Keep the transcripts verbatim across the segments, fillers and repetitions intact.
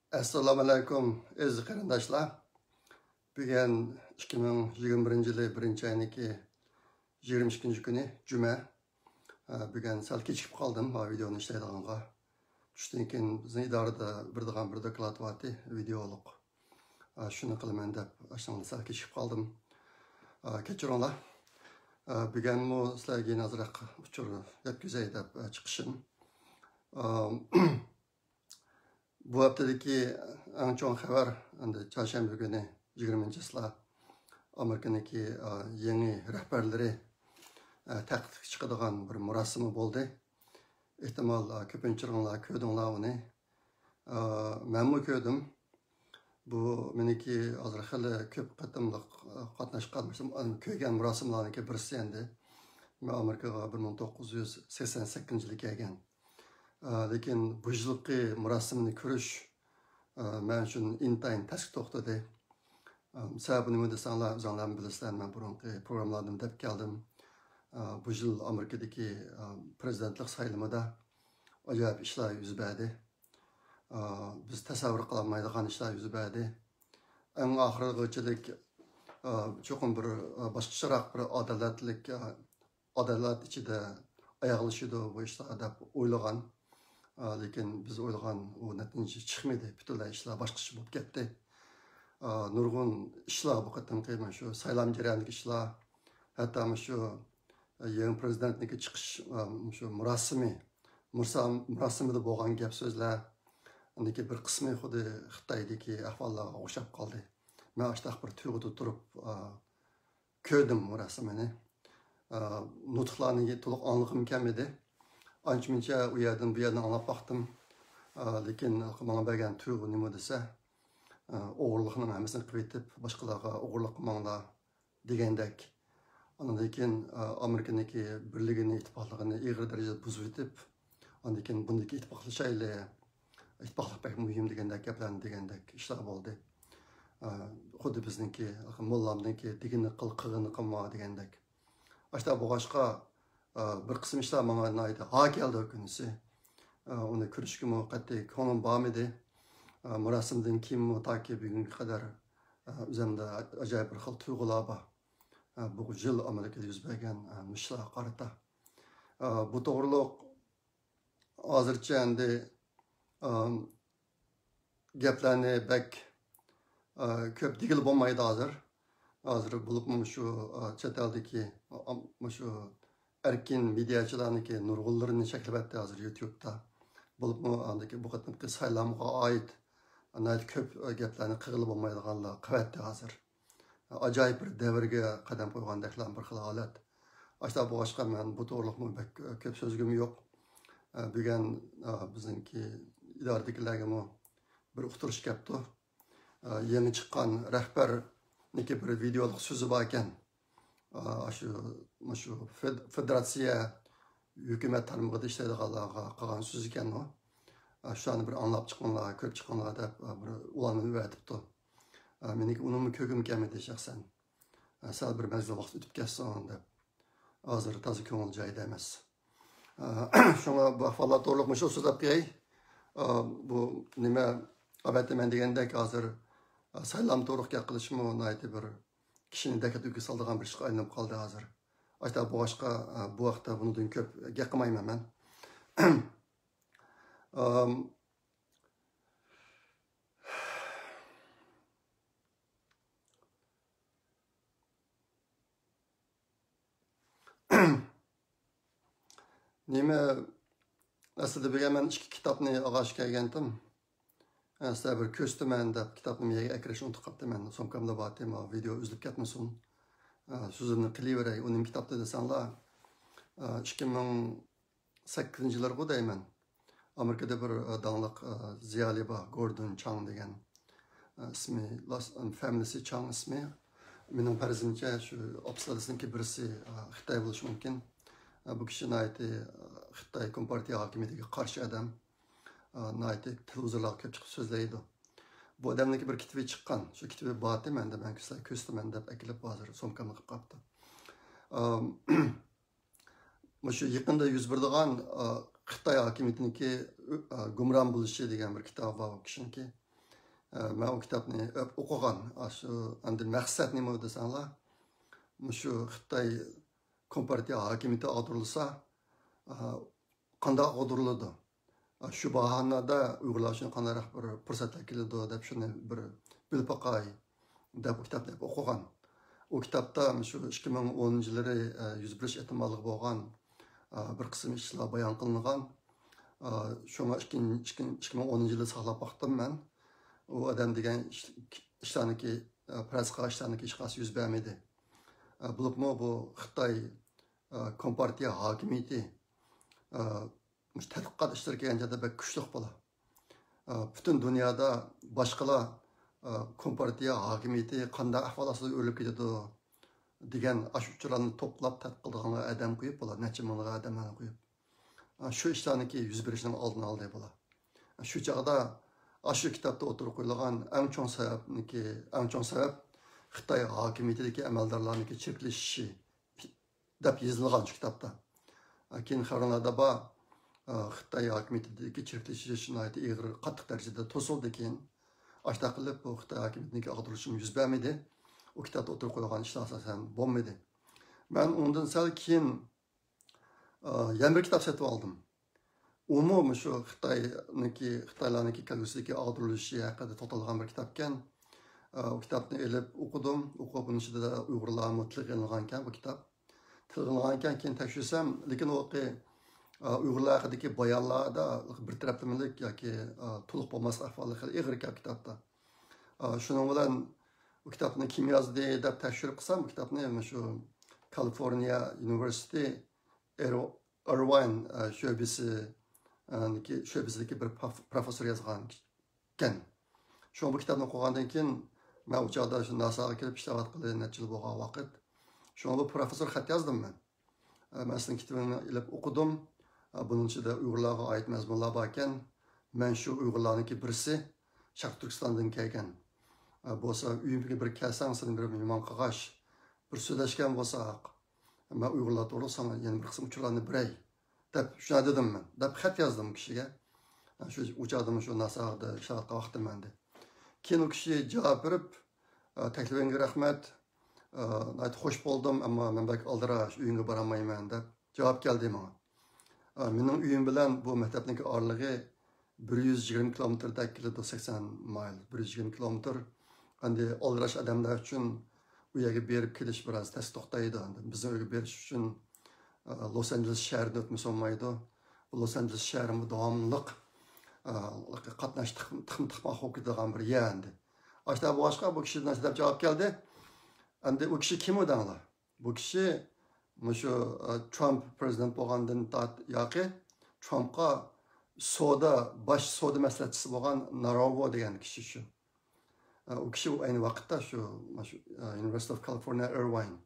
ئەسسالامۇئەلەيكۇم، ئەزىز قېرىنداشلار. بۈگۈن ئىككى مىڭ يىگىرمە بىرىنچى يىلى بىرىنچى ئاينىڭكى يىگىرمە ئىككىنچى كۈنى، جۈمە. ئە، بۈگۈن سەل كېچىكىپ قالدىم، ھە، ۋىدېئونى ئىشلەيدىغانغا. چۈشتىن كېيىن بىزنىڭ ئىدارىدە بېرىدىغان بىر دوكلات بارتى، ۋىدېئولۇق. ئە، شۇنى قىلىمەن دەپ، ئاشۇنىڭ سەل كېچىكىپ قالدىم. ئە، كەچۈرۈڭلار. ئە، بۈگۈنمۇ سىلەرگە يەنە ئازراق ئۇچۇر يەتكۈزەي دەپ، ئە، چىقىشىم. ئە، بۇ ھەپتىدىكى ئەڭ چوڭ خەۋەر، ئەمدى چارشەنبە كۈنى، يىگىرمىنچى چىسلا، ئامېرىكىنىڭكى، ئا، يېڭى رەھبەرلىرى، ئا، تەختكە چىقىدىغان بىر مۇراسىمى بولدى. ئېھتىمال، ئا، كۆپىنچىلىرىڭلار كۆردۈڭلار ئۇنى. ئا، مەنمۇ كۆردۈم. بۇ مېنىڭكى ھازىر خېلى كۆپ قېتىملىق، ئا، قاتناشقان، كۆرگەن مۇراسىملارنىڭكى بىرسى ئەمدى. مەن ئامېرىكىغا بىر مىڭ توققۇز يۈز سەكسەن سەككىزىنچى يىلى كەلگەن. ئە، لېكىن بۇ يىلقى مۇراسىمنى كۆرۈش، ئە، مەن ئۈچۈن ئىنتايىن تەسكە توختىدى. ئە، سەۋەبى نېمە دېسەڭلار، ئۆزۈڭلارمۇ بىلىسىلەر، مەن بۇرۇنقى پروگراممىلاردىمۇ دەپ كەلدىم. ئە، بۇ يىل ئامېرىكىدىكى، ئە، پىرېزىدېنتلىق سايلىمىدا ئاجايىپ ئىشلار يۈز بەردى. ئە، بىز تەسەۋۋۇر قىلالمايدىغان ئىشلار يۈز بەردى. ئەڭ ئاخىرغىچىلىك، ئە، چوقۇم بىر، ئە، باشقىچىراق بىر ئادالەتلىك، ئە، ئادالەت ئىچىدە ئاياغلىشىدۇ بۇ ئىشلار دەپ ئويلىغان. ئا، لېكىن بىز ئويلىغان ئۇ نەتىجە چىقمىدى. پۈتۈنلەي ئىشلار باشقىچە بولۇپ كەتتى. ئا، نۇرغۇن ئىشلار بۇ قېتىمقى مانا شۇ سايلام جەريانىدىكى ئىشلار، ھەتتا مانا شۇ، ئا، يېڭى پىرېزىدېنتنىڭكى چىقىش، ئا، شۇ مۇراسىمى، مۇرسا-، مۇراسىمىدا بولغان گەپ سۆزلەر، ئاندىكى بىر قىسمى خۇددى خىتايدىكى ئەھۋاللارغا ئوخشاپ قالدى. مەن ئاشۇنداق بىر تۇيغۇدا تۇرۇپ، ئا، كۆردۈم مۇراسىمىنى. ئا، نۇتۇقلارنى تولۇق ئاڭلىغۇم كەلمىدى. ئانچە-مۇنچە ئۇ يەردىن بۇ يەردىن ئاڭلاپ باقتىم. ئا، لېكىن ماڭا بەرگەن تۇيغۇ نېمە دېسە، ئا، ئوغرىلىقنىڭ ھەممىسىنى قىلىۋېتىپ، باشقىلارغا ئوغرىلىق قىلماڭلار دېگەندەك. ئاندىن كېيىن، ئا، ئامېرىكىنىڭكى بىرلىكىنى، ئىتتىپاقلىقىنى ئېغىر دەرىجىدە بۇزۇۋېتىپ، ئاندىن كېيىن بۇندىكى ئىتتىپاقلىشايلى، ئىتتىپاقلىق بەك مۇھىم دېگەندەك گەپلەرنى دېگەندەك ئىشلار بولدى. ئە، خۇددى بىزنىڭكى موللامنىڭكى دېگىنىنى قىل، قىلغىنىنى قىلما دېگەندەك. ئاشۇنداق بولغاچقا، ئە، بىر قىسىم ئىشلار ماڭا ناھايىتى ھار كەلدى ئۇ كۈنىسى. ئە، ئۇنى كۆرۈشكىمۇ قەتئىي كۆڭلۈم بارمىدى. ئە، مۇراسىمدىن كېيىنمۇ تاكى بۈگۈنگە قەدەر، ئە، ئۆزۈمدە ئاجايىپ بىر خىل تۇيغۇلار بار. ئە، بۇ يىل ئامېرىكىدا يۈز بەرگەن، ئە، مۇشۇلارغا قارىتا. ئە، بۇ توغرۇلۇق ھازىرچە ئەمدى، ئام، گەپلەرنى بەك، ئا، كۆپ دېگىلى بولمايدۇ ھازىر. ھازىر بولۇپمۇ مۇشۇ، ئا، چەت ئەلدىكى، ئام، مۇشۇ ئەركىن مېدىياچىلارنىڭكى نۇرغۇنلىرىنى چەكلىۋەتتى ھازىر يۇتيۇبتا. بولۇپمۇ ئاندىكى بۇ قېتىمقى سايلامغا ئائىت ناھايىتى كۆپ، ئا، گەپلەرنى قىلغىلى بولمايدىغانلار قىلىۋەتتى ھازىر. ئاجايىپ بىر دەۋرگە قەدەم قويغاندەكلا بىر خىل ھالەت. ئاشۇنداق بولغاچقا مەن بۇ توغرىلىقمۇ بەك كۆپ سۆزلىگۈم يوق. ئە، بۈگۈن، ئە، بىزنىڭكى ئىدارىدىكىلەرگىمۇ بىر ئۇقتۇرۇش كەپتۇ. ئە، يېڭى چىققان رەھبەرنىڭكى بىر ۋىدېئولۇق سۆزى باركەن. ئە، شۇ، مۇشۇ فېد-، فېدېراتسىيە ھۆكۈمەت تارمىقىدا ئىشلەيدىغانلارغا قىلغان سۆزى ئىكەن ئۇ. ئە، شۇلارنى بىر ئاڭلاپ چىقىڭلار، كۆرۈپ چىقىڭلار دەپ، ئە، بىر ئۇلارنى ئەۋەتىپتۇ. ئە، مېنىڭكى ئۇنىمۇ كۆرگۈم كەلمىدى شەخسەن. ئە، سەل بىر مەزگىل ۋاقىت ئۆتۈپ كەتسۇن دەپ. ھازىر تازا كۆڭۈل جايىدا ئەمەس. ئە، شۇڭا بۇ ئەھۋاللار توغرۇلۇق مۇشۇ سۆزلەپ قوياي. ئە، بۇ نېمە، ئەلۋەتتە مەن دېگەندەك ھازىر، ئە، سايلام توغرۇلۇق گەپ قىلىشمۇ ناھايىتى بىر كىشىنى دەككە-دۈككە سالىدىغان بىر ئىشقا ئايلىنىپ قالدى ھازىر. ئاشۇنداق بولغاچقا، ئە، بۇ ھەقتە بۇنىڭدىن كۆپ گەپ قىلمايمەن مەن. ئەم، نېمە، ئەسلىدە بۈگۈن مەن ئىككى كىتابنى ئالغاچ كەلگەنتىم. ئە، سىلەر بىر كۆرسىتىمەن دەپ كىتابنى مەيەگە ئەكىرىشنى ئۇنتۇپ قاپتىمەن. سومكامدا بارتى، ماۋۇ ۋىدېئو ئۈزۈلۈپ كەتمىسۇن. ئە، سۆزۈمنى قىلىۋېرەي، ئۇ نېمە كىتابتى دېسەڭلار، ئە، ئىككى مىڭ سەككىزىنچى يىللارغۇ دەيمەن. ئامېرىكىدا بىر، ئە، داڭلىق، ئە، زىيالىي بار، گوردون چاڭ دېگەن. ئە، ئىسمى، لاس-، ئەم، فامىلىسى چاڭ ئىسمى. مېنىڭ پەرىزىمچە، شۇ ئاپىسلىرىسىنىڭكى بىرسى، ئە، خىتاي بولۇشى مۇمكىن. ئە، بۇ كىشى ناھايىتى، ئە، خىتاي كومپارتىيە ھاكىمىيىتىگە قارشى ئادەم. ئە، ناھايىتى تېلېۋىزورلارغا كۆپ چىقىپ سۆزلەيدۇ. بۇ ئادەمنىڭكى بىر كىتابى چىققان. شۇ كىتابى بارتى مەندە، مەن سىلەرگە كۆرسىتىمەن دەپ ئەكېلىپ ھازىر سومكامدا قىلىپ قاپتۇ. ئەم، مۇشۇ يېقىندا يۈز بېرىدىغان، ئا، خىتاي ھاكىمىيىتىنىڭكى، ئا، گۇمران بولۇشى دېگەن بىر كىتابى بار ئۇ كىشىنىڭكى. ئە، مەن ئۇ كىتابنى ئۆ-، ئوقۇغان. ئاشۇ ئەمدى مەقسەت نېمە دېسەڭلار، مۇشۇ خىتاي كومپارتىيە ھاكىمىيىتى ئاغدۇرۇلسا، ئە، قانداق ئاغدۇرۇلىدۇ؟ ئە، شۇ باھانىدا ئۇيغۇرلار ئۈچۈن قانداقراق بىر پۇرسەتلەر كېلىدۇ دەپ شۇنى بىر بىلىپ باقاي دەپ ئۇ كىتابنى ئوقۇغان. ئۇ كىتابتا شۇ ئىككى مىڭ ئونىنچى يىللىرى، ئە، يۈز بېرىش ئېھتىماللىقى بولغان، ئە، بىر قىسىم ئىشلار بايان قىلىنغان. ئە، شۇڭا ئىككى، ئىككى، ئىككى مىڭ ئونىنچى يىلى ساقلاپ باقتىم مەن. ئۇ ئادەم دېگەن ئىش-، ئىشلارنىكى، ئە، پەرەز قىلغان ئىشلارنىكى ھېچقايسى يۈز بەرمىدى. ئە، بولۇپمۇ بۇ خىتاي، ئە، كومپارتىيە ھاكىمىيىتى، ئە، مۇشۇ تەتقىقات ئىشلىرى كەلگەن چاغدا بەك كۈچلۈك بولا. ئە، پۈتۈن دۇنيادا باشقىلار، ئە، كومپارتىيە ھاكىمىيىتى قانداق ئەھۋال ئاستىدا ئۆرۈلۈپ كېتىدۇ دېگەن ئاشۇ ئۇچۇرلارنى توپلاپ تەتقىق قىلىدىغان ئادەم قويۇپ بولا، نەچچە مىڭلىغان ئادەملەرنى قويۇپ. ئە، شۇ ئىشلارنىكى يۈز بېرىشىنىڭ ئالدىنى ئالدى بولا. شۇ چاغدا ئاشۇ كىتابتا ئوتتۇرىغا قويۇلغان ئەڭ چوڭ سەۋەبنىكى، ئەڭ چوڭ سەۋەب خىتاي ھاكىمىيىتىدىكى ئەمەلدارلارنىڭكى چىرىكلىشىشى دەپ يېزىلغان شۇ كىتابتا. كېيىن خەۋەرلەردە بار، خىتاي ھاكىمىيىتىدىكى چىرىكلىشىش ناھايىتى ئېغىر، قاتتىق دەرىجىدە توسۇلدى كېيىن. ئاشۇنداق قىلىپ بۇ خىتاي ھاكىمىيىتىدىكى ئاغدۇرۇلۇشمۇ يۈز بەرمىدى. ئۇ كىتابتا ئوتتۇرىغا قويۇلغان ئىشلار ئاساسەن بولمىدى. مەن ئۇنىڭدىن سەل كېيىن، ئا، يەنە بىر كىتاب سېتىپ ئالدىم. ئۇمۇ مۇشۇ خىتاينىڭكى، خىتايلارنىڭكى كەلگۈسىدىكى ئاغدۇرۇلۇشى ھەققىدە توختالغان بىر كىتابكەن. ئا، ئۇ كىتابنى ئېلىپ ئوقۇدۇم. ئوقۇپ، ئۇنىڭ ئىچىدە ئۇيغۇرلارمۇ تىلغا ئېلىنغانكەن بۇ كىتاب. تىلغا ئېلىنغانكەن، كېيىن تەكشۈرسەم، لېكىن ئۇ، ئا، ئۇيغۇرلار ھەققىدىكى بايانلاردا بىر تەرەپلىمىلىك ياكى، ئا، تولۇق بولماسلىق ئەھۋالى خېلى ئېغىر ئىكەن كىتابتا. ئا، شۇنىڭ بىلەن بۇ كىتابنى كىم يازدى دەپ تەكشۈرۈپ قىلسام، بۇ كىتابنى مۇشۇ كالىفورنىيە يۇنىۋېرسىتېتى ئىر-، ئىرۋاين، ئە، شۆبىسى، ئە، نىكى، شۆبىسىدىكى بىر پاف-، پروفېسسور يازغان ئىكەن. شۇڭا بۇ كىتابنى ئوقۇغاندىن كېيىن، مەن ئۇ چاغدا شۇ ناساغا كېلىپ ئىشلەۋاتقىلى نەچچە يىل بولغان ۋاقىت. شۇڭا بۇ پروفېسسور خەت يازدىم مەن. ئە، مەن سىزنىڭ كىتابىڭىزنى ئېلىپ ئوقۇدۇم. ئە، بۇنىڭ ئىچىدە ئۇيغۇرلارغا ئائىت مەزمۇنلار باركەن. مەن شۇ ئۇيغۇرلارنىڭكى بىرسى، شەرقىي تۈركىستاندىن كەلگەن. ئە، بولسا ئۆيۈمگە بىر كەلسەڭ، سېنى بىر مېھمان قىلغاچ، بىر سۆزلەشكەن بولساق، مەن ئۇيغۇرلار توغرىلىق ساڭا يەنە بىر قىسىم ئۇچۇرلارنى بېرەي، دەپ شۇنداق دېدىم مەن. دەپ خەت يازدىم كىشىگە. شۇ، ئۇ چاغدا شۇ ناساغدا ئىشلەۋاتقان ۋاقتىم مەندە. كېيىن ئۇ كىشى جاۋاب بېرىپ، ئە، تەكلىپىڭگە رەھمەت، ئە، ناھايىتى خوش بولدۇم، ئەمما مەن بەك ئالدىراش، ئۆيۈڭگە بارالمايمەن، دەپ جاۋاب كەلدى ماڭا. ئە، مېنىڭ ئۆيۈم بىلەن بۇ مەكتەپنىڭكى ئارىلىقى بىر يۈز يىگىرمە كىلومېتىردەك كېلىدۇ، سەكسەن مايل، بىر يۈز يىگىرمە كىلومېتىر. ئەمدى ئالدىراش ئادەملەر ئۈچۈن ئۇ يەرگە بېرىپ كېلىش بىراز تەس توختايدۇ. ئەمدى بىزنىڭ ئۆيگە بېرىش ئۈچۈن، ئە، لوس ئانژېلېس شەھىرىدىن ئۆتمىسە بولمايدۇ. بۇ لوس ئانژېلېس شەھىرىمۇ داۋاملىق، ئە، قاتناش تىقىم-، تىقىم تىقماق بولۇپ كېتىدىغان بىر يەر ئەمدى. ئاشۇنداق بولغاچقا بۇ كىشى نەرسە دەپ جاۋاب كەلدى. ئەمدى ئۇ كىشى كىم ئۇ دەڭلار؟ بۇ كىشى مۇشۇ، ئە، ترامپ پرېزىدېنت بولغاندىن تارت-، ياقى ترامپقا سودا، باش سودا مەسلىھەتچىسى بولغان ناراۋو دېگەن كىشى شۇ. ئە، ئۇ كىشى ئەينى ۋاقىتتا شۇ، مۇشۇ، ئە، University of California Irvine،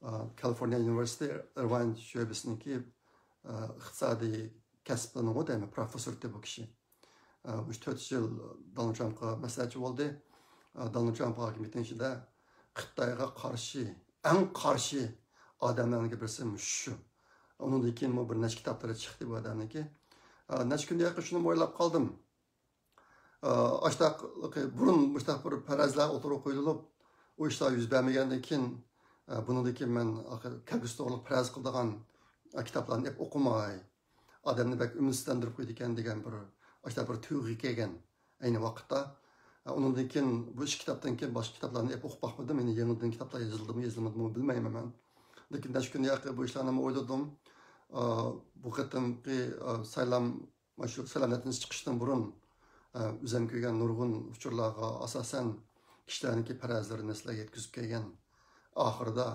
ئە، كالىفورنىيە يۇنىۋېرسىتېتى ئىرۋاين شۆبىسىنىڭكى، ئە، ئىقتىسادىي كەسىپلىرىنىڭ دەيمەن پروفېسسورى بۇ كىشى. ئە، مۇشۇ تۆت يىل دونالد ترامپقا مەسلىھەتچى بولدى. ئە، دونالد ترامپ ھاكىمىيىتىنىڭ ئىچىدە خىتايغا قارشى، ئەڭ قارشى ئادەملەرنىڭكى بىرسى مۇشۇ شۇ. ئۇنىڭدىن كېيىنمۇ بىر نەچچە كىتابلىرى چىقتى بۇ ئادەمنىڭكى. ئە، نەچچە كۈندىن يېقىن شۇنى ئويلاپ قالدىم. ئە، ئاشتاق، بۇرۇن مۇشتاق بىر پەرەزلەر ئوتتۇرىغا قويۇلۇپ، ئۇ ئىشلار يۈز بەرمىگەندىن كېيىن، ئە، بۇنىڭدىن كېيىن مەن ئاخىر كەلگۈسى توغرىلىق پەرەز قىلىدىغان، ئە، كىتابلارنى ئېلىپ ئوقۇماي، ئادەمنى بەك ئۈمىدسىزلەندۈرۈپ قويىدىكەن دېگەن بىر، ئاشتاق بىر تۇيغۇ كەلگەن ئەينى ۋاقىتتا. ئە، ئۇنىڭدىن كېيىن بۇ ئىككى كىتابتىن كېيىن باشقا كىتابلارنى ئېلىپ ئوقۇپ باقمىدىم. يەنە يېڭىدىن كىتابلار يېزىلدىمۇ، يېزىلمىدىمۇ بىلمەيمەن مەن. لېكىن نەچچە كۈندىن ياقى بۇ ئىشلارنى ئويلىدىم. ئە، بۇ قېتىمقى، ئە، سايلام مانا شۇ سايلام نەتىجىسى چىقىشتىن بۇرۇن، ئە، ئۆزۈم كۆرگەن نۇرغۇن ئۇچۇرلارغا ئاساسەن، كىشىلەرنىڭكى پەرەزلىرىنى سىلەرگە يەتكۈزۈپ كەلگەن. ئاخىرىدا،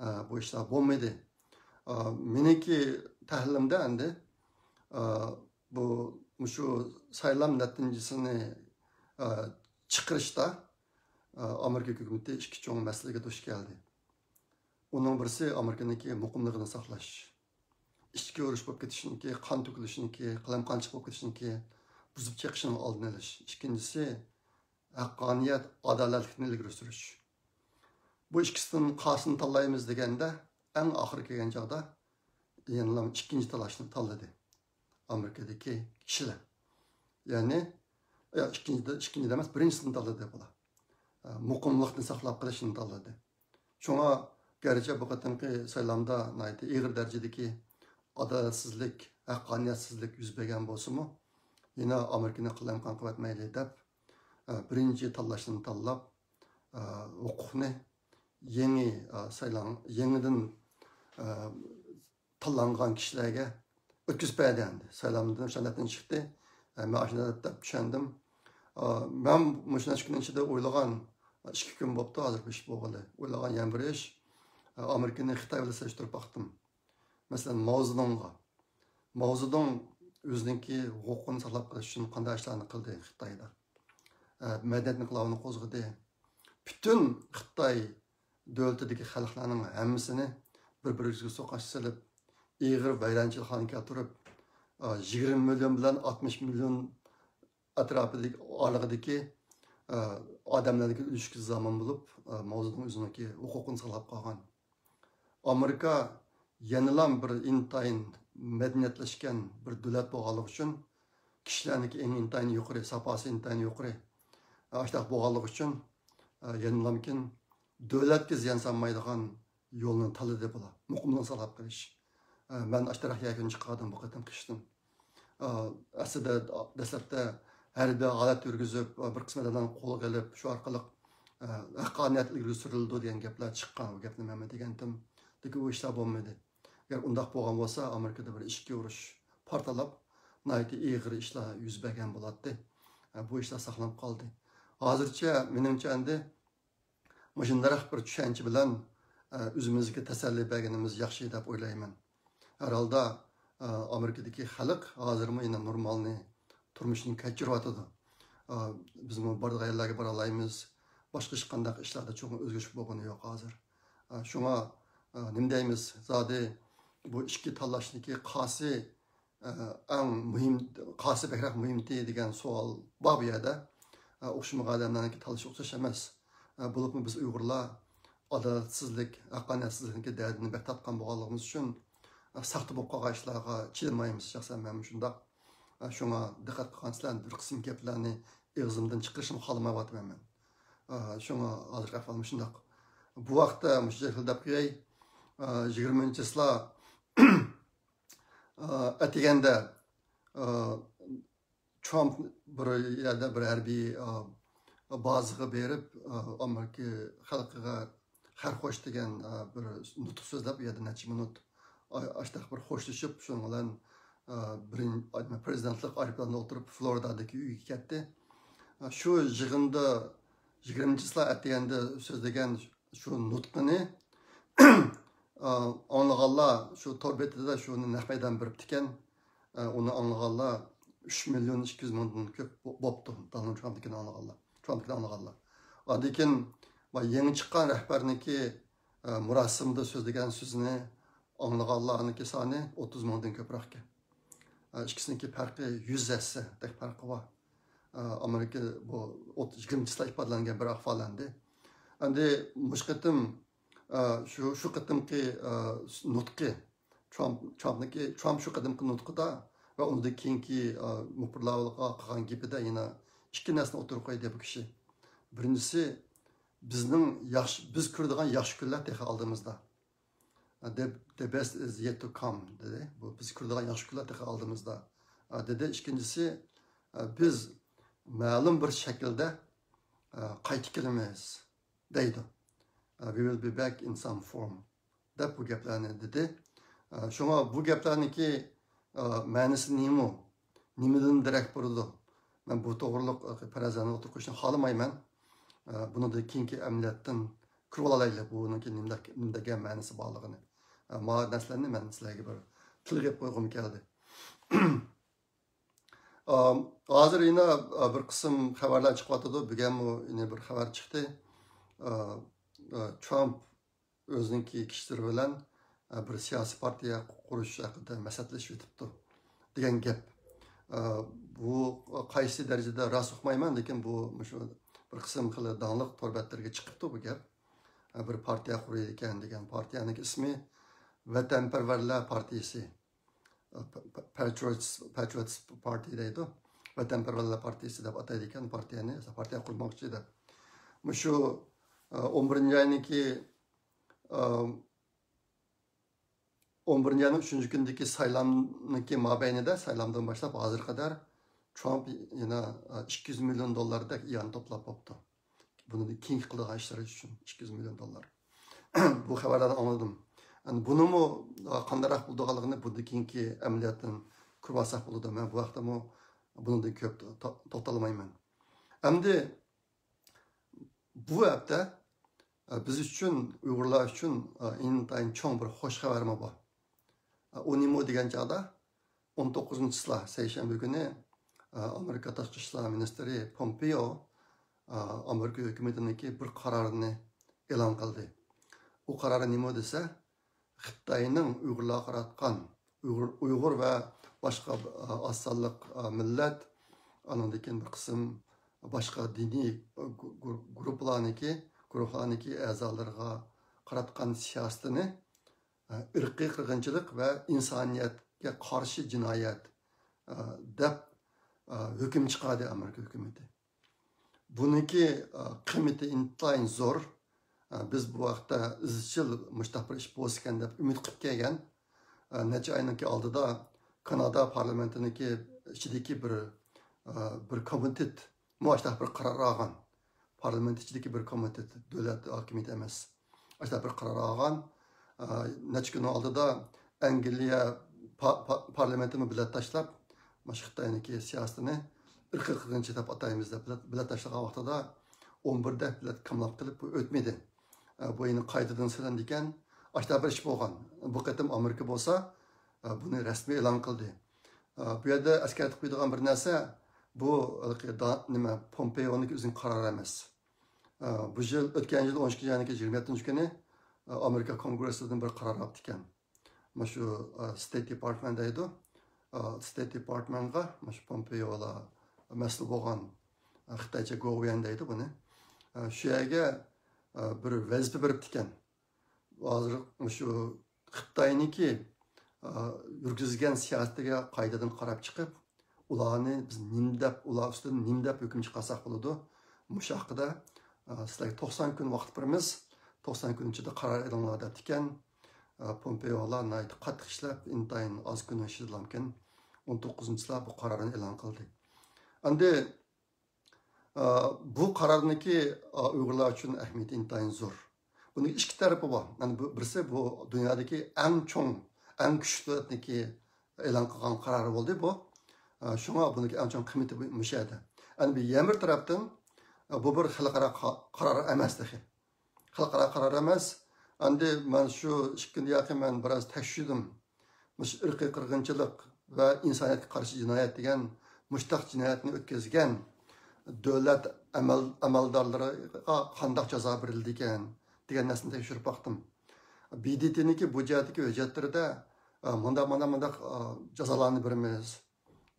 ئە، بۇ ئىشلار بولمىدى. ئە، مېنىڭكى تەھلىلىمدە ئەمدى، ئە، بۇ، مۇشۇ سايلام نەتىجىسىنى، ئە، چىقىرىشتا، ئە، ئامېرىكا ھۆكۈمىتى ئىككى چوڭ مەسىلىگە دۇچ كەلدى. ئۇنىڭ بىرسى ئامېرىكىنىڭكى مۇقىملىقىنى ساقلاش. ئىچكى ئۇرۇش بولۇپ كېتىشىنىڭكى، قان تۆكۈلۈشىنىڭكى، قالايمىقانچىلىق بولۇپ كېتىشىنىڭكى، بۇزۇپ چېقىشنىڭ ئالدىنى ئېلىش. ئىككىنچىسى، ھەققانىيەت، ئادالەتلىكنى ئىلگىرى سۈرۈش. بۇ ئىككىسىدىن قايسىنى تاللايمىز دېگەندە، ئەڭ ئاخىرى كەلگەن چاغدا يەنىلا ئىككىنچى تاللاشنى تاللىدى ئامېرىكىدىكى كىشىلەر. يەنى يا، ئىككىنچى، ئىككىنچى ئەمەس، بىرىنچىسىنى تاللىدى بۇلار. ئە، مۇقىملىقنى ساقلاپ قېلىشنى تاللىدى. شۇڭا گەرچە بۇ قېتىمقى سايلامدا ناھايىتى ئېغىر دەرىجىدىكى ئادالەتسىزلىك، ھەققانىيەتسىزلىك يۈز بەرگەن بولسىمۇ، يەنە ئامېرىكىنى قالايمىقان قىلىۋەتمەيلى دەپ، ئە، بىرىنچى تاللاشنى تاللاپ، ئە، ھوقۇقنى يېڭى، ئە، سايلان-، يېڭىدىن، ئە، تاللانغان كىشىلەرگە ئۆتكۈزۈپ بەردى ئەمدى. سايلامدىن شۇ نەتىجە چىقتى. ئە، مەن ئاشۇنداق دەپ چۈشەندىم. ئە، مەن مۇشۇ نەچچە كۈننىڭ ئىچىدە ئويلىغان، ئىككى كۈن بوپتۇ ھازىر بۇ ئىش بولغىلى. ئويلىغان يەنە بىر ئىش، ئە، ئامېرىكىنى خىتاي بىلەن سېلىشتۇرۇپ باقتىم. مەسىلەن، ماۋزېدۇڭغا. ماۋزېدۇڭ ئۆزىنىڭكى ھوقۇقىنى ساقلاپ قېلىش ئۈچۈن قانداق ئىشلارنى قىلدى خىتايدا؟ ئە، مەدەنىيەت ئىنقىلابىنى قوزغىدى. پۈتۈن خىتاي دۆلىتىدىكى خەلقلەرنىڭ ھەممىسىنى بىر-بىرىگە سوقاشقا سېلىپ، ئېغىر ۋەيرانچىلىق ھالىنى كەلتۈرۈپ، ئا، يىگىرمە مىليون بىلەن ئاتمىش مىليون ئەتراپىدىكى، ئارىلىقىدىكى، ئا، ئادەملەرنىڭكى ئۆلۈشكە زامىن بولۇپ، ئا، ماۋزېدۇڭ ئۆزىنىڭكى ھوقۇقىنى ساقلاپ قالغان. ئامېرىكا يەنىلا بىر ئىنتايىن مەدەنىيەتلەشكەن بىر دۆلەت بولغانلىقى ئۈچۈن، كىشىلەرنىڭكى ئەڭ ئىنتايىن يۇقىرى، ساپاسى ئىنتايىن يۇقىرى. ئاشۇنداق بولغانلىقى ئۈچۈن، ئە، يەنىلامكىن دۆلەتكە زىيان سالمايدىغان يولنى تاللىدى بۇلار. مۇقىملىقنى ساقلاپ قېلىش. ئە، مەن ئاشۇنداق يەكۈن چىقاردىم بۇ قېتىمقى ئىشتىن. ئە، ئەسلىدە، دەسلەپتە ھەربىي ھالەت يۈرگۈزۈپ، بىر قىسىم ئادەملەرنى قولغا ئېلىپ، شۇ ئارقىلىق، ئە، ھەققانىيەت ئىلگىرى سۈرۈلىدۇ دېگەن گەپلەر چىققان. ئۇ گەپنى مەنمۇ دېگەنتىم. لېكىن ئۇ ئىشلار بولمىدى. ئەگەر ئۇنداق بولغان بولسا، ئامېرىكىدا بىر ئىچكى ئۇرۇش پارتلاپ، ناھايىتى ئېغىر ئىشلار يۈز بەرگەن بولاتتى. ئە، بۇ ئىشلار ساقلىنىپ قالدى. ھازىرچە مېنىڭچە ئەمدى مۇشۇنداق بىر چۈشەنچە بىلەن، ئە، ئۆزىمىزگە تەسەللى بەرگىنىمىز ياخشى دەپ ئويلايمەن. ھەر ھالدا، ئە، ئامېرىكىدىكى خەلق ھازىرمۇ يەنە نورمالنى، تۇرمۇشىنى كەچۈرۈۋاتىدۇ. ئە، بىزمۇ بارىدىغان يەرلەرگە بارالايمىز. باشقا ھېچقانداق ئىشلاردا چوڭ ئۆزگىرىش بولغىنى يوق ھازىر. ئە، شۇڭا، ئە، نېمە دەيمىز، زادى بۇ ئىككى تاللاشنىڭكى قايسى ئەڭ مۇھىم، قايسى بەكرەك مۇھىمتى دېگەن سوئال بار بۇ يەردە. ئوخشىمىغان ئادەملەرنىڭكى تاللىشى ئوخشاش ئەمەس. بولۇپمۇ بىز ئۇيغۇرلار ئادالەتسىزلىك، ھەققانىيەتسىزلىكنىڭكى دەردىنى بەك تارتقان بولغانلىقىمىز ئۈچۈن، ساختا بولۇپ قالغان ئىشلارغا چىدىمايمىز. شەخسەن مەنمۇ شۇنداق. شۇڭا دىققەت قىلغانسىلەر، بىر قىسىم گەپلەرنى ئېغىزىمدىن چىقىرىشنى خالىمايۋاتىمەن مەن. شۇڭا ھازىرقى ئەھۋالىم شۇنداق. بۇ ھەقتە مۇشۇ جەھلىدە دەپ قوياي. يىگىرمىنچى چىسلا ئە، ئەتىگەندە، ئە، ترامپ بىر يەردە بىر ھەربىي، ئە، بازىغا بېرىپ، ئە، ئامېرىكا خەلقىگە خەير خوش دېگەن، ئە، بىر نۇتۇق سۆزلەپ، ئۇ يەردە نەچچە مىنۇت، ئا-، ئاشتاق بىر خوشلىشىپ، شۇنىڭ بىلەن، ئە، بىرىن-، پرېزىدېنتلىق ئايروپىلاندا ئولتۇرۇپ، فلورىدادىكى ئۆيىگە كەتتى. ئە، شۇ يىغىندا يىگىرمىنچى چىسلا ئەتىگەندە سۆزلىگەن شۇ نۇتقىنى، ئا، ئاڭلىغانلار، شۇ تور بېتىدە شۇنى نەق مەيدان بېرىپتىكەن. ئا، ئۇنى ئاڭلىغانلار ئۈچ مىليون ئىككى يۈز مىڭدىن كۆپ بو-، بوپتۇ، دونالد ترامپنىڭكىنى ئاڭلىغانلار. ترامپنىڭكىنى ئاڭلىغانلار. ئاندىن كېيىن، ما، يېڭى چىققان رەھبەرنىڭكى، ئا، مۇراسىمدا سۆزلىگەن سۆزىنى ئاڭلىغانلارنىڭكى سانى ئوتتۇز مىڭدىن كۆپرەككەن. ئا، ئىككىسىنىڭكى پەرقى يۈز ھەسسىدەك پەرقى بار. ئا، ئامېرىكا بۇ ئوت-، يىگىرمىنچى چىسلا ئىپادىلەنگەن بىر ئەھۋال ئەمدى. ئەمدى مۇشۇ قېتىم، ئا، شۇ، شۇ قېتىمقى، ئا، نۇتقى، ترامپ، ترامپنىڭكى، ترامپ شۇ قېتىمقى نۇتقىدا ۋە ئۇنىڭدىن كېيىنكى، ئا، مۇخبىرلارغا قىلغان گېپىدە يەنە ئىككى نەرسىنى ئوتتۇرىغا قويدى بۇ كىشى. بىرىنچىسى، بىزنىڭ ياخشى، بىز كۆرىدىغان ياخشى كۈنلەر تېخى ئالدىمىزدا. The, the best is yet to come دېدى. بۇ بىز كۆرىدىغان ياخشى كۈنلەر تېخى ئالدىمىزدا، دېدى. ئىككىنچىسى، بىز مەلۇم بىر شەكىلدە قايتىپ كېلىمىز دەيدۇ. We will be back in some form دەپ بۇ گەپلەرنى دېدى. شۇڭا بۇ گەپلەرنىڭكى مەنىسى نېمە؟ نېمىدىن دېرەك بېرىدۇ؟ مەن بۇ توغرىلىق پەرەزلەرنى ئوتتۇرىغا قويۇشنى خالىمايمەن. بۇنىڭدىن كېيىنكى ئەمەلىيەتتىن كۆرۈۋالايلى، بۇنىڭكى نېمە، نېمە دېگەن مەنىسى بارلىقىنى. ئە، ما نەرسىلەرنى مەن سىلەرگە بىر تىلغا ئېلىپ قويغۇم كەلدى. ئام، ھازىر يەنە، ئە، بىر قىسىم خەۋەرلەر چىقىۋاتىدۇ. بۈگۈنمۇ يەنە بىر خەۋەر چىقتى. ئە، ئە، ترامپ ئۆزىنىڭكى كىشىلىرى بىلەن، ئە، بىر سىياسىي پارتىيە قۇرۇش ھەققىدە مەسلىھەتلىشىۋېتىپتۇ دېگەن گەپ. ئە، بۇ قايسى دەرىجىدە راست ئۇقمايمەن، لېكىن بۇ مۇشۇ بىر قىسىم خېلى داڭلىق تور بەتلىرىگە چىقىپتۇ بۇ گەپ. بىر پارتىيە قۇرۇيدىكەن دېگەن پارتىيەنىڭ ئىسمى ۋەتەنپەرۋەرلەر پارتىيىسى. پاترىيوتس، پاترىيوتس پارتىي دەيدۇ. ۋەتەنپەرۋەرلەر پارتىيىسى دەپ ئاتايدىكەن پارتىيەنى، پارتىيە قۇرماقچى دەپ. مۇشۇ، ئە، ئون بىرىنچى ئاينىڭكى، ئە، ئون بىرىنچى ئاينىڭ ئۈچىنچى كۈنىدىكى سايلامنىڭكى مابەينىدە، سايلامدىن باشلاپ ھازىرغا قەدەر ترامپ يەنە، ئە، ئىككى يۈز مىليون دوللاردەك يىغىن توپلاپ بوپتۇ. بۇنىڭدىن كېيىنكى قىلىدىغان ئىشلىرى ئۈچۈن ئىككى يۈز مىليون دوللار. بۇ خەۋەرلەردىن ئاڭلىدىم. ئەمدى بۇنىمۇ، ئە، قانداقراق بولىدىغانلىقىنى بۇندىن كېيىنكى ئەمەلىيەتتىن كۆرۈۋالساق بولىدۇ. مەن بۇ ھەقتىمۇ بۇنىڭدىن كۆپ تو-، تو-، توختالمايمەن. ئەمدى بۇ ھەپتە، ئە، بىز ئۈچۈن، ئۇيغۇرلار ئۈچۈن، ئە، ئىنتايىن چوڭ بىر خۇش خەۋەرمۇ بار. ئە، ئۇ نېمە دېگەن چاغدا، ئون توققۇزىنچى چىسلا، سەيشەنبە كۈنى، ئە، ئامېرىكا تاشقى ئىشلار مىنىستىرى پومپېئو، ئە، ئامېرىكا ھۆكۈمىتىنىڭكى بىر قارارىنى ئېلان قىلدى. ئۇ قارار نېمە دېسە، خىتاينىڭ ئۇيغۇرلارغا قاراتقان، ئۇيغۇر، ئۇيغۇر ۋە باشقا، ئە، ئاز سانلىق، ئە، مىللەت، ئانىڭدىن كېيىن بىر قىسىم باشقا دىنىي، ئە، گۇ-، گۇ-، گۇرۇپپىلارنىڭكى، گۇرۇھلارنىڭكى ئەزالىرىغا قاراتقان سىياسىتىنى، ئە، ئىرقىي قىرغىنچىلىق ۋە ئىنسانىيەتكە قارشى جىنايەت، ئە، دەپ، ئە، ھۆكۈم چىقاردى ئامېرىكا ھۆكۈمىتى. بۇنىڭكى، ئە، قىممىتى ئىنتايىن زور. ئە، بىز بۇ ھەقتە ئىزچىل مۇشۇنداق بىر ئىش بولسىكەن دەپ ئۈمىد قىلىپ كەلگەن. ئە، نەچچە ئاينىڭكى ئالدىدا كانادا پارلامېنتىنىڭكى ئىچىدىكى بىر، ئە، بىر كومىتېت مۇشۇنداق بىر قارار ئالغان. پارلامېنت ئىچىدىكى بىر كومىتېت، دۆلەت ھاكىمىيىتى ئەمەس. ئاشۇنداق بىر قارار ئالغان. ئە، نەچچە كۈننىڭ ئالدىدا ئەنگلىيە پا-، پا-، پارلامېنتىمۇ بېلەت تاشلاپ، مانا شۇ خىتاينىڭكى سىياسىتىنى ئىرقىي قىرغىنچى دەپ ئاتايمىز دەپ بېلەت، بېلەت تاشلىغان ۋاقتىدا ئون بىردەك بېلەت كاملاپ قېلىپ بۇ ئۆتمىدى. ئە، بۇ يەنە قايتىدىن سېلىندىكەن. ئاشۇنداق بىر ئىش بولغان. بۇ قېتىم ئامېرىكا بولسا، ئە، بۇنى رەسمىي ئېلان قىلدى. ئە، بۇ يەردە ئەسكەرتىپ قويىدىغان بىر نەرسە، بۇ، ھېلىقى دا-، نېمە، پومپېئونىڭكى ئۆزىنىڭ قارارى ئەمەس. ئە، بۇ يىل، ئۆتكەن يىل ئون ئىككىنچى ئاينىڭكى يىگىرمە يەتتىنچى كۈنى، ئە، ئامېرىكا كونگرېسسىدىن بىر قارار ئاپتىكەن. مانا شۇ، ئە، ستېيت دېپارتمېنت دەيدۇ. ئە، ستېيت دېپارتمېنتقا مانا شۇ پومپېئولا مەسئۇل بولغان، ئە، خىتايچە گوۋۇيۈەن دەيدۇ بۇنى. ئە، شۇ يەرگە، ئە، بىر ۋەزىپە بېرىپتىكەن. ھازىر مۇشۇ خىتاينىڭكى، ئە، يۈرگۈزگەن سىياسىتىگە قايتىدىن قاراپ چىقىپ، ئۇلارنى بىز نېمە دەپ، ئۇلار ئۈستىدىن نېمە دەپ ھۆكۈم چىقارساق بولىدۇ؟ مۇشۇ ھەققىدە، ئە، سىلەرگە توقسان كۈن ۋاقىت بېرىمىز، توقسان كۈن ئىچىدە قارار ئېلىڭلار دەپتىكەن. ئە، پومپېئولا ناھايىتى قاتتىق ئىشلەپ، ئىنتايىن ئاز كۈننىڭ ئىچىدىلامكەن، ئون توققۇزىنچىسىلا بۇ قارارنى ئېلان قىلدى. ئەمدى، ئە، بۇ قارارنىڭكى، ئە، ئۇيغۇرلار ئۈچۈن ئەھمىيىتى ئىنتايىن زور. بۇنىڭ ئىككى تەرىپى بار. يەنى بۇ، بىرسى بۇ دۇنيادىكى ئەڭ چوڭ، ئەڭ كۈچلۈك دۆلەتنىڭكى ئېلان قىلغان قارارى بولدى بۇ. ئە، شۇڭا بۇنىڭكى ئەڭ چوڭ قىممىتى بۇ، مۇشۇ يەردە. ئەمدى يەنە بىر تەرەپتىن، ئە، بۇ بىر خەلقئارا قا-، قارار ئەمەس تېخى. خەلقئارا قارار ئەمەس. ئەمدى مەن شۇ ئىككى كۈندىن ياقى مەن بىراز تەكشۈردۈم. مۇشۇ ئىرقىي قىرغىنچىلىق ۋە ئىنسانىيەتكە قارشى جىنايەت دېگەن مۇشتاق جىنايەتنى ئۆتكۈزگەن دۆلەت ئەمەل-، ئەمەلدارلىرىغا قانداق جازا بېرىلىدىكەن دېگەن نەرسىنى تەكشۈرۈپ باقتىم. ب د ت نىڭكى بۇ جەھەتتىكى ھۆججەتلىرىدە، ئە، مۇنداق، مۇنداق، مۇنداق، ئە، جازالارنى بېرىمىز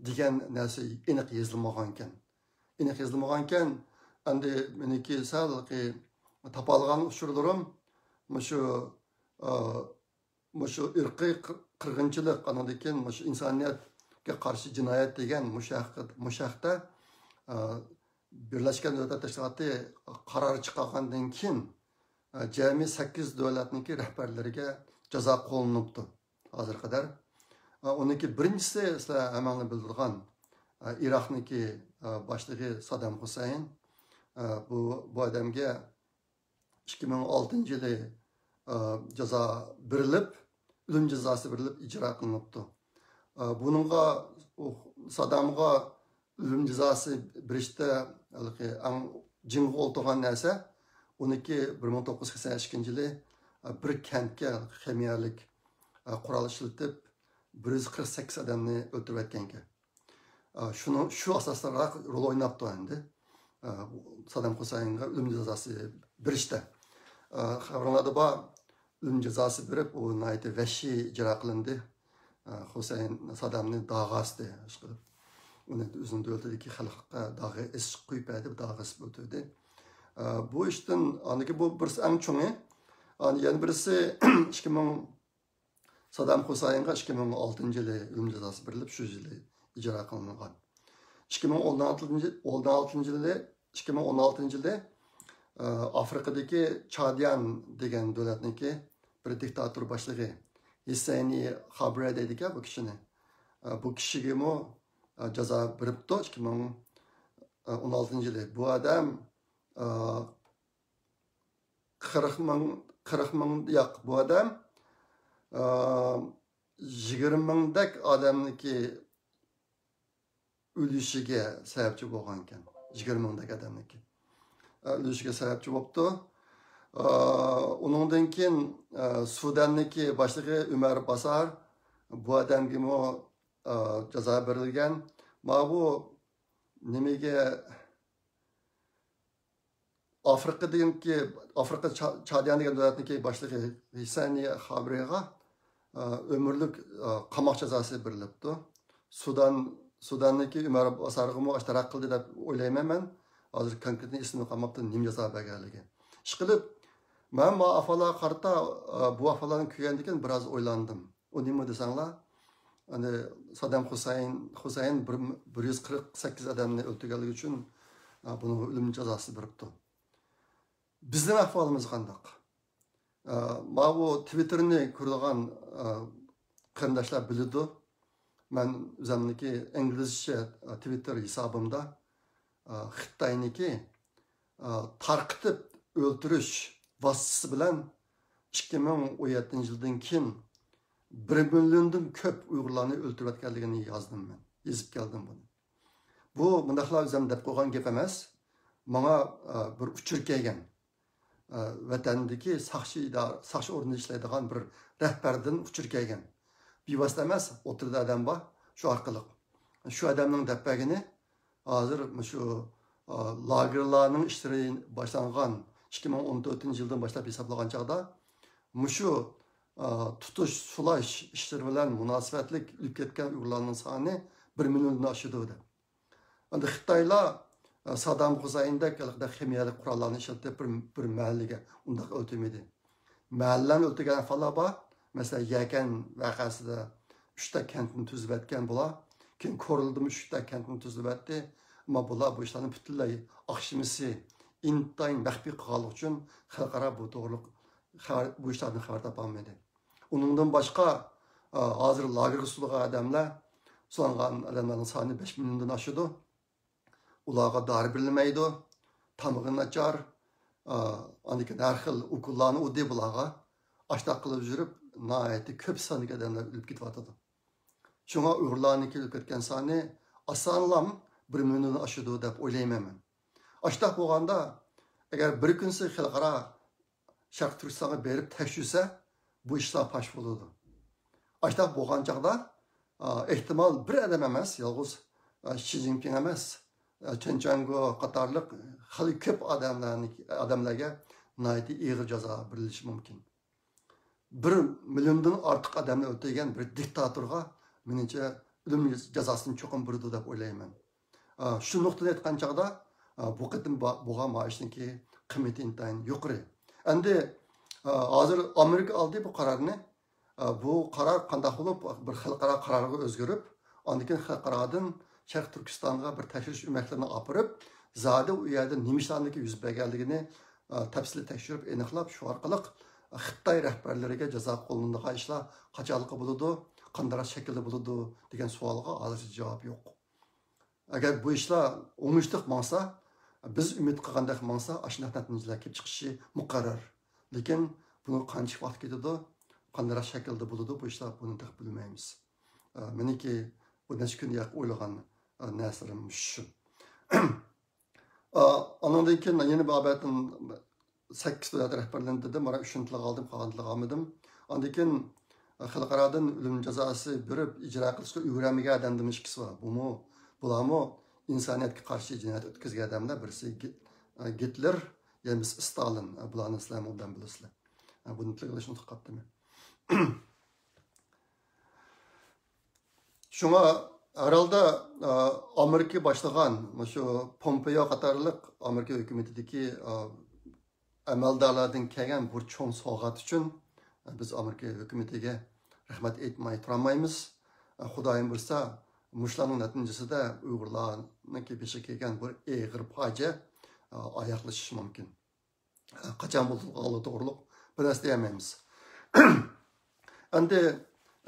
دېگەن نەرسە ئېنىق يېزىلمىغانىكەن. ئېنىق يېزىلمىغانىكەن. ئەمدى مېنىڭكى سەل تاپالىغان ئۇچۇرلىرىم مۇشۇ، ئە، مۇشۇ ئىرقىي قىر-، قىرغىنچىلىق، ئانىڭدىن كېيىن مۇشۇ ئىنسانىيەتكە قارشى جىنايەت دېگەن مۇشۇ ھەققىدە، مۇشۇ ھەقتە، ئە، بىرلەشكەن دۆلەتلەر تەشكىلاتى قارار چىقارغاندىن كېيىن، ئە، جەمئىي سەككىز دۆلەتنىڭكى رەھبەرلىرىگە جازا قوللىنىپتۇ ھازىرغا قەدەر. ئە، ئۇنىڭكى بىرىنچىسى سىلەر ھەممىڭلار بىلىدىغان، ئە، ئىراقنىڭكى، ئە، باشلىقى سادام خۇسەين. ئە، بۇ، بۇ ئادەمگە ئىككى مىڭ ئالتىنچى يىلى، ئە، جازا بېرىلىپ، ئۆلۈم جازاسى بېرىلىپ ئىجرا قىلىنىپتۇ. ئە، بۇنىڭغا، ئۇ، سادامغا ئۆلۈم جازاسى بېرىشتە ھېلىقى ئەڭ جىڭغا ئولتۇرغان نەرسە، ئۇنىڭكى بىر مىڭ توققۇز يۈز سەكسەن ئىككىنچى يىلى، ئە، بىر كەنتكە خىمىيەلىك، ئە، قورال ئىشلىتىپ، بىر يۈز قىرىق سەككىز ئادەمنى ئۆلتۈرۈۋەتكەنكەن. ئە، شۇنىڭ، شۇ ئاساسلىقراق رول ئويناپتۇ ئەمدى. ئە، سادام خۇسەينغا ئۆلۈم جازاسى بېرىشتە. ئە، خەۋىرىڭلاردا بار، ئۆلۈم جازاسى بېرىپ، ئۇ ناھايىتى ۋەھشىي ئىجرا قىلىندى. ئە، خۇسەين سادامنى داغا ئاستى، ئىشقىلىپ. ئۇنى ئۆزىنىڭ دۆلىتىدىكى خەلققە داغا ئېسىپ قويۇپ بەردى، داغا ئېسىپ ئۆلتۈردى. ئە، بۇ ئىشتىن، ئاندىكى بۇ بىرسى ئەڭ چوڭى. ئان-، يەنە بىرسى، ئىككى مىڭ، سادام خۇسەينغا ئىككى مىڭ ئالتىنچى يىلى ئۆلۈم جازاسى بېرىلىپ، شۇ يىلى ئىجرا قىلىنغان. ئىككى مىڭ ئون ئالتىنچى، ئون ئالتىنچى يىلى، ئىككى مىڭ ئون ئالتىنچى يىلى، ئە، ئافرىقىدىكى چاديان دېگەن دۆلەتنىڭكى بىر دىكتاتور باشلىقى ھېسسەينى خابرە دەيدىكەن بۇ كىشىنى. ئە، بۇ كىشىگىمۇ، ئە، جازا بېرىپتۇ ئىككى مىڭ ئون ئالتىنچى يىلى. بۇ ئادەم، ئە، قىرىق مىڭ، قىرىق مىڭ، ياق، بۇ ئادەم، ئە، يىگىرمە مىڭدەك ئادەمنىكى ئۆلۈشىگە سەۋەبچى بولغانىكەن. يىگىرمە مىڭدەك ئادەمنىڭكى، ئە، ئۆلۈشىگە سەۋەبچى بوپتۇ. ئە، ئۇنىڭدىن كېيىن، ئە، سۇداننىكى باشلىقى ئۆمەر باسار، بۇ ئادەمگىمۇ، ئە، جازا بېرىلگەن. ماۋۇ نېمىگە، ئافرىقىدىكى، ئافرىقا چا-، چاديان دېگەن دۆلەتنىڭكى باشلىقى ھېسسەنى خابرىغا، ئە، ئۆمۈرلۈك، ئە، قاماق جازاسى بېرىلىپتۇ. سۇدان، سۇداننىڭكى ئۆمەر باسارغىمۇ ئاشتراق قىلدى دەپ ئويلايمەن مەن. ھازىر كونكرېتنى ئېسىمدە قالماپتۇ، نېمە جازا بەرگەنلىكى. ئىشقىلىپ، مەن ما ئەھۋالغا قارىتا، ئە، بۇ ئەھۋاللارنى كۆرگەندىن كېيىن بىراز ئويلاندىم. ئۇ نېمە دېسەڭلار، ئەنە سادام خۇسەين، خۇسەين بىر، بىر يۈز قىرىق سەككىز ئادەمنى ئۆلتۈرگەنلىكى ئۈچۈن، ئە، بۇنىڭغا ئۆلۈم جازاسى بېرىپتۇ. بىزنىڭ ئەھۋالىمىز قانداق؟ ئە، ماۋۇ تىۋىتتېرنى كۆرىدىغان، ئە، قېرىنداشلار بىلىدۇ. مەن ئۆزۈمنىڭكى ئىنگلىزچە، ئە، تىۋىتتېر ھېسابىمدا، ئە، خىتاينىڭكى، ئە، تارقىتىپ ئۆلتۈرۈش ۋاسىتىسى بىلەن ئىككى مىڭ ئون يەتتىنچى يىلدىن كېيىن بىر مىليوندىن كۆپ ئۇيغۇرلارنى ئۆلتۈرۈۋەتكەنلىكىنى يازدىم مەن. يېزىپ كەلدىم بۇنى. بۇ مۇنداقلا ئۆزۈم دەپ قويغان گەپ ئەمەس. ماڭا، ئە، بىر ئۇچۇر كەلگەن. ئە، ۋەتەندىكى ساقچى ئىدارە، ساقچى ئورنىدا ئىشلەيدىغان بىر رەھبەردىن ئۇچۇر كەلگەن. بىۋاسىتە ئەمەس، ئوتتۇرىدا ئادەم بار، شۇ ئارقىلىق. شۇ ئادەمنىڭ دەپ بەرگىنى، ھازىر مۇشۇ، ئە، لاگېرلارنىڭ ئىشلىرى باشلانغان ئىككى مىڭ ئون تۆتىنچى يىلدىن باشلاپ ھېسابلىغان چاغدا، مۇشۇ، ئە، تۇتۇش، سۇلاش ئىشلىرى بىلەن مۇناسىۋەتلىك ئۆلۈپ كەتكەن ئۇيغۇرلارنىڭ سانى بىر مىليوندىن ئاشىدۇ دەپ. ئەمدى خىتايلار، ئە، سادام خۇسەيندەك ھېلىقىدەك خىمىيەلىك قوراللارنى ئىشلىتىپ، بىر، بىر مەھەللىگە ئۇنداق ئۆلتۈرمىدى. مەھەللىلەرنى ئۆلتۈرگەن ئەھۋاللار بار. مەسىلەن، يەكەن ۋەقەسىدە ئۈچ تەك كەنتنى تۈزۈۋەتكەن بۇلار. كېيىن كورلىدىمۇ ئۈچ تەك كەنتنى تۈزۈۋەتتى. ئەمما بۇلار بۇ ئىشلارنى پۈتۈنلەي ئاخشىمىسى ئىنتايىن مەخپىي قىلغانلىقى ئۈچۈن خەلقئارا بۇ توغرىلىق خەۋەر، بۇ ئىشلاردىن خەۋەر تاپالمىدى. ئۇنىڭدىن باشقا، ئا، ھازىر لاگېرغا سولىغان ئادەملەر، سولانغان ئادەملەرنىڭ سانى بەش مىليوندىن ئاشىدۇ. ئۇلارغا دارى بېرىلمەيدۇ، تامىقى ناچار، ئا، ئاندىن كېيىن ھەر خىل ئوكۇللارنى ئۇردى بۇلارغا. ئاشتاق قىلىپ يۈرۈپ، ناھايىتى كۆپ ساندىكى ئادەملەر ئۆلۈپ كېتىۋاتىدۇ. شۇڭا ئۇيغۇرلارنىڭكى ئۆلۈپ كەتكەن سانى ئاسانلام بىر مىليوندىن ئاشىدۇ دەپ ئويلايمەن مەن. ئاشتاق بولغاندا، ئەگەر بىر كۈنسى خەلقئارا شەرقىي تۈركىستانغا بېرىپ تەكشۈرسە، بۇ ئىشلار پاش بولىدۇ. ئاشتاق بولغان چاغدا، ئا، ئېھتىمال بىر ئادەم ئەمەس، يالغۇز، ئا، شى جىنپىڭ ئەمەس، ئا، چېن چۈەنگو قاتارلىق خېلى كۆپ ئادەملەرنى، ئادەملەرگە ناھايىتى ئېغىر جازا بېرىلىشى مۇمكىن. بىر مىليوندىن ئارتۇق ئادەمنى ئۆلتۈرگەن بىر دىكتاتورغا، مېنىڭچە، ئۆلۈم جازاسىنى چوقۇم بېرىدۇ دەپ ئويلايمەن. ئا، شۇ نۇقتىدىن ئېيتقان چاغدا، ئا، بۇ قېتىم با-، بولغان مائاشنىڭكى قىممىتى ئىنتايىن يۇقىرى. ئەمدى، ئا، ھازىر ئامېرىكا ئالدى بۇ قارارنى. ئا، بۇ قارار قانداق بولۇپ، بىر خەلقئارا قارارغا ئۆزگىرىپ، ئاندىن كېيىن خەلقئارادىن شەرقىي تۈركىستانغا بىر تەكشۈرۈش ئۆمەكلىرىنى ئاپىرىپ، زادى ئۇ يەردە نېمە ئىشلارنىڭكى يۈز بەرگەنلىكىنى، ئا، تەپسىلىي تەكشۈرۈپ ئېنىقلاپ، شۇ ئارقىلىق خىتاي رەھبەرلىرىگە جازا قوللىنىدىغان ئىشلار قاچانلىقى بولىدۇ، قانداقراق شەكىلدە بولىدۇ دېگەن سوئالغا ھازىرچە جاۋاب يوق. ئەگەر بۇ ئىشلار ئوڭۇشلۇق ماڭسا، بىز ئۈمىد قىلغاندەك ماڭسا، ئاشۇنداق نەتىجىلەر كېلىپ چىقىشى مۇقەررەر. لېكىن بۇنىڭغا قانچىلىك ۋاقىت كېتىدۇ، قانداقراق شەكىلدە بولىدۇ، بۇ ئىشلار، بۇنى تېخى بىلمەيمىز. ئە، مېنىڭكى بۇ نەچچە كۈندىن ياقى ئويلىغان، ئە، نەرسىلىرىم شۇ. ئا، ئانىڭدىن كېيىن يەنە بىر ئابەتتىن سەككىز دۆلەت رەھبەرلىرىنى دېدىم، مانا ئۈچىنى تىلغا ئالدىم، قالغاننى تىلغا ئالمىدىم. ئاندىن كېيىن، ئا، خەلقئارادىن ئۆلۈم جازاسى بېرىپ ئىجرا قىلىشقا ئۈلگۈرەلمىگەن ئادەمدىمۇ ئىككىسى بار. بۇمۇ، بۇلارمۇ ئىنسانىيەتكە قارشى جىنايەت ئۆتكۈزگەن ئادەملەر، بىرسى گىت-، ئا، گىتلېر، يەنە بىرسى ستالىن. ئا، بۇلارنى سىلەرمۇ ئوبدان بىلىسىلەر. ئا، بۇنى تىلغا ئېلىشنى ئۇنتۇپ قاپتىمەن. شۇڭا ھەر ھالدا، ئا، ئامېرىكا باشلىغان مۇشۇ پومپېيو قاتارلىق ئامېرىكا ھۆكۈمىتىدىكى، ئا، ئەمەلدارلاردىن كەلگەن بۇ چوڭ سوۋغات ئۈچۈن بىز ئامېرىكا ھۆكۈمىتىگە رەھمەت ئېيتماي تۇرالمايمىز. ئا، خۇدايىم بۇيرۇسا، مۇشۇلارنىڭ نەتىجىسىدە ئۇيغۇرلارنىڭكى بېشىغا كەلگەن بىر ئېغىر پاجىئە، ئە، ئاياغلىشىشى مۇمكىن. قاچان بولىدىغانلىقى توغرۇلۇق بىر نەرسە دېيەلمەيمىز. ئەمدى،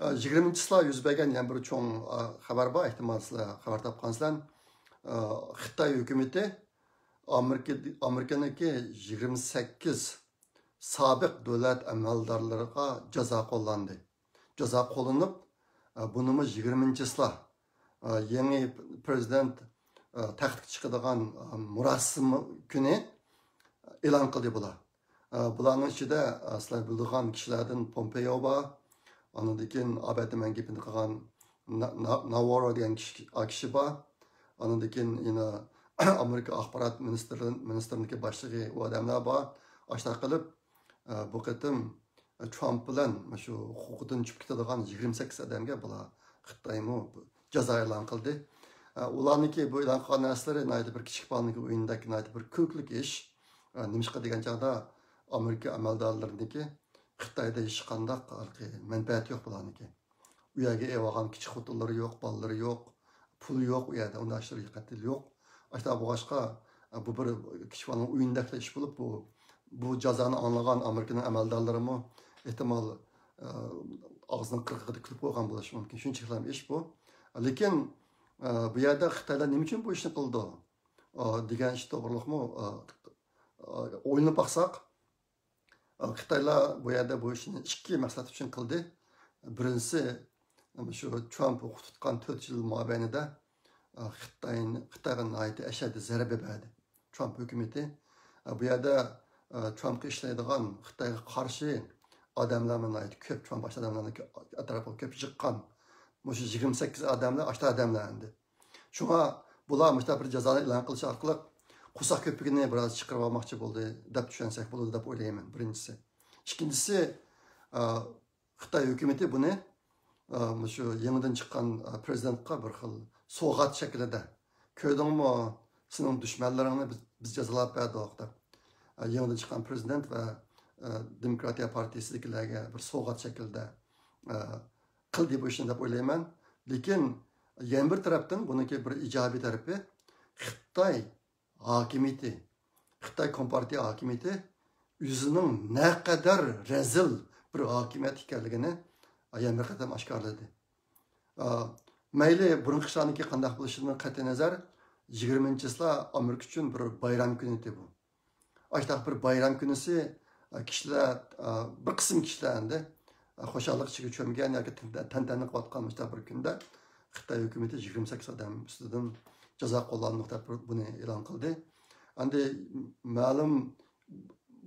ئە، يىگىرمىنچى چىسلا يۈز بەرگەن يەنە بىر چوڭ، ئە، خەۋەر بار، ئېھتىمال سىلەر خەۋەر تاپقانسىلەر. ئە، خىتاي ھۆكۈمىتى ئامېرىكا، ئامېرىكىنىڭكى يىگىرمە سەككىز سابىق دۆلەت ئەمەلدارلىرىغا جازا قوللاندى. جازا قوللىنىپ، ئە، بۇنىمۇ يىگىرمىنچى چىسلا، ئە، يېڭى پرېزىدېنت، ئە، تەختكە چىقىدىغان، ئە، مۇراسىم كۈنى ئېلان قىلدى بۇلار. ئە، بۇلارنىڭ ئىچىدە، ئە، سىلەر بىلىدىغان كىشىلەردىن پومپېيو بار، ئاندىن كېيىن ئابەتتە مەن گېپىنى قىلغان نا-، نا-، ناۋاررو دېگەن كىشى، ئا، كىشى بار، ئاندىن كېيىن يەنە ئامېرىكا ئاخبارات مىنىستىرى، مىنىستىرىنىڭكى باشلىقى، ئۇ ئادەملەر بار. ئاشۇنداق قىلىپ، ئە، بۇ قېتىم، ئە، ترامپ بىلەن مۇشۇ ھوقۇقىدىن چۈشۈپ كېتىدىغان يىگىرمە سەككىز ئادەمگە بۇلار خىتايمۇ جازا ئېلان قىلدى. ئە، ئۇلارنىڭكى بۇ ئېلان قىلغان نەرسىلىرى ناھايىتى بىر كىچىك بالىنىڭكى ئويۇنىدەك ناھايىتى بىر كۈلكىلىك ئىش. ئە، نېمىشقا دېگەن چاغدا ئامېرىكا ئەمەلدارلىرىنىڭكى خىتايدا ھېچقانداق ھېلىقى مەنپەئەتى يوق بۇلارنىڭكى. ئۇ يەرگە ئېلىۋالغان كىچىك خوتۇنلىرى يوق، بالىلىرى يوق، پۇلى يوق، ئۇ يەردە ئۇنداق ئىشلار قەتئىي يوق. ئاشۇنداق بولغاچقا، بۇ بىر كىچىك بالىنىڭ ئويۇنىدەكلا ئىش بولۇپ، بۇ، بۇ جازانى ئاڭلىغان ئامېرىكىنىڭ ئەمەلدارلىرىمۇ ئېھتىمال، ئە، ئاغزىنىڭ قىرغىقىدا كۈلۈپ قويغان بولۇشى مۇمكىن. شۇنچىلىك ئىش بۇ. لېكىن، ئە، بۇ يەردە خىتايلار نېمە ئۈچۈن بۇ ئىشنى قىلىدۇ، ئە، دېگەن ئىش توغرۇلۇقمۇ، ئە، ئە، ئويلىنىپ باقساق، خىتايلار بۇ يەردە بۇ ئىشنى ئىككى مەقسەت ئۈچۈن قىلدى. بىرىنچىسى، شۇ ترامپ ھوقۇق تۇتقان تۆت يىل مابەينىدە، خىتاينى، خىتايغا ناھايىتى ئەشەددىي زەربە بەردى ترامپ ھۆكۈمىتى. بۇ يەردە ترامپقا ئىشلەيدىغان خىتايغا قارشى ئادەملەرمۇ ناھايىتى كۆپ، ترامپ ئاشۇ ئادەملەرنى ئەتراپىغا كۆپ يىغقان. مۇشۇ يىگىرمە سەككىز ئادەملەر ئاشۇ ئادەملەر ئەمدى. شۇڭا بۇلار مۇشۇنداق بىر جازانى ئېلان قىلىش ئارقىلىق قورساق كۆپۈكىنى بىراز چىقىرىۋالماقچى بولدى دەپ چۈشەنسەك بولىدۇ دەپ ئويلايمەن، بىرىنچىسى. ئىككىنچىسى، ئا، خىتاي ھۆكۈمىتى بۇنى، ئا، مۇشۇ يېڭىدىن چىققان، ئا، پرېزىدېنتقا بىر خىل سوۋغات شەكلىدە، «كۆردۈڭمۇ، سېنىڭ دۈشمەنلىرىڭنى بىز، بىز جازالاپ بەردۇق» دەپ، ئا، يېڭىدىن چىققان پرېزىدېنت ۋە، ئا، دېموكراتىيە پارتىيىسىدىكىلەرگە بىر سوۋغات شەكلىدە، ئا، قىلدى بۇ ئىشنى دەپ ئويلايمەن. لېكىن يەنە بىر تەرەپتىن بۇنىڭكى بىر ئىجابىي تەرىپى، خىتاي ھاكىمىيىتى، خىتاي كومپارتىيە ھاكىمىيىتى ئۆزىنىڭ نەقەدەر رەزىل بىر ھاكىمىيەت ئىكەنلىكىنى يەنە بىر قېتىم ئاشكارىلىدى. ئا، مەيلى بۇرۇنقى ئىشلارنىڭكى قانداق بولۇشىدىن قەتئىينەزەر، يىگىرمىنچى چىسلا ئامېرىكا ئۈچۈن بىر بايرام كۈنى ئىدى بۇ. ئاشۇنداق بىر بايرام كۈنىسى، ئە، كىشىلەر، ئە، بىر قىسىم كىشىلەر ئەمدى، ئە، خۇشاللىق ئىچىگە چۆمگەن ياكى تەن-، تەنتەنە قىلىۋاتقان مۇشۇنداق بىر كۈندە خىتاي ھۆكۈمىتى يىگىرمە سەككىز ئادەم ئۈستىدىن جازا قوللاندۇق دەپ بۇنى ئېلان قىلدى. ئەمدى مەلۇم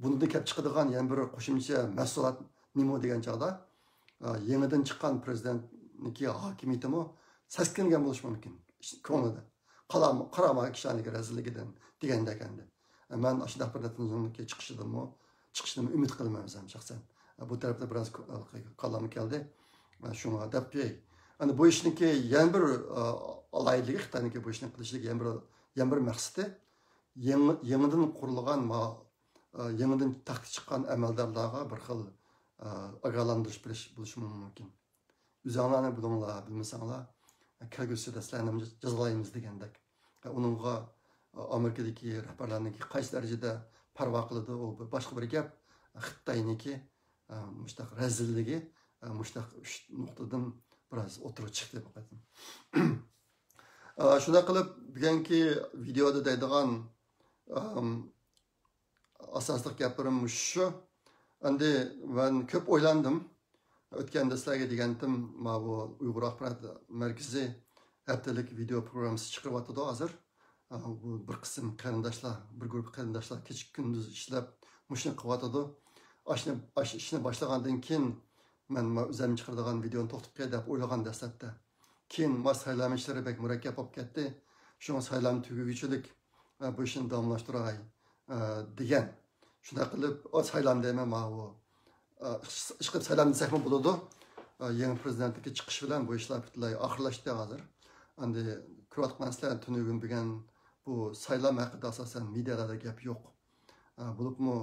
بۇندىن كېلىپ چىقىدىغان يەنە بىر قوشۇمچە مەھسۇلات نېمە دېگەن چاغدا، ئە، يېڭىدىن چىققان پرېزىدېنتنىڭكى ھاكىمىيىتىمۇ سەسكەنگەن بولۇشى مۇمكىن كۆڭلىدە. قارا-، قارا ماڭا كىشىلەرنىڭكى رەزىللىكىدىن دېگەندەك ئەمدى. مەن ئاشۇنداق بىر نەتىجىنىڭكى چىقىشىدىنمۇ، چىقىشىنىمۇ ئۈمىد قىلىمەن ئۆزۈم شەخسەن. بۇ تەرەپتە بىراز كاللام كەلدى. شۇڭا دەپ بېرەي. ئەنە بۇ ئىشنىڭكى يەنە بىر، ئالاھىدىلىكى، خىتاينىڭكى بۇ ئىشنى قىلىشىدىكى يەنە بىر، يەنە بىر مەقسىتى، يېڭى، يېڭىدىن قۇرۇلغان، يېڭىدىن تەختكە چىققان ئەمەلدارلارغا بىر خىل، ئاگاھلاندۇرۇش بېرىش بولۇشى مۇمكىن. ئۆزۈڭلارنى بىلىڭلار، بىلمىسەڭلار، كەلگۈسىدە سىلەرنى جازالايمىز دېگەندەك. ئۇنىڭغا ئامېرىكىدىكى رەھبەرلەرنىڭكى قايسى دەرىجىدە پەرۋا قىلىدۇ، ئۇ بىر باشقا بىر گەپ. خىتاينىڭكى مۇشتاق رەزىللىكى مۇشتاق ئۈچ نۇقتىدىن بىراز ئوتتۇرىغا چىقتى بۇ قېتىم. شۇنداق قىلىپ، بۈگۈنكى ۋىدېئودا دەيدىغان ئاساسلىق گەپلىرىم مۇشۇ. ئەمدى مەن كۆپ ئويلاندىم. ئۆتكەندە سىلەرگە دېگەنتىم، ماۋۇ ئۇيغۇر ئاخبارات مەركىزى ھەپتىلىك ۋىدېئو پروگراممىسى چىقىرىۋاتىدۇ ھازىر. ئا، بۇ بىر قىسىم قېرىنداشلار، بىر گۇرۇپپا قېرىنداشلار كېچە كۈندۈز ئىشلەپ مۇشۇنى قىلىۋاتىدۇ. ئاشۇنى، ئاشۇ ئىشنى باشلىغاندىن كېيىن مەن ما ئۆزۈم چىقىرىدىغان ۋىدېئونى توختاپ قوياي دەپ ئويلىغان دەسلەپتە. كېيىن ما سايلام ئىشلىرى بەك مۇرەككەپ بولۇپ كەتتى. شۇڭا سايلام تۈگىگۈچىلىك، ئە، بۇ ئىشنى داۋاملاشتۇراي، ئە، دېگەن. شۇنداق قىلىپ، ئا، سايلام دەيمەن، ماۋۇ، ئە، ئىشقىلىپ سايلام دېسەكمۇ بولىدۇ. ئە، يېڭى پرېزىدېنتنىڭكى چىقىشى بىلەن بۇ ئىشلار پۈتۈنلەي ئاخىرلاشتى ھازىر. ئەمدى كۆرۈۋاتقان سىلەر تۈنۈگۈن بۈگۈن بۇ سايلام ھەققىدە ئاساسەن مېدىيالاردا گەپ يوق. ئە، بولۇپمۇ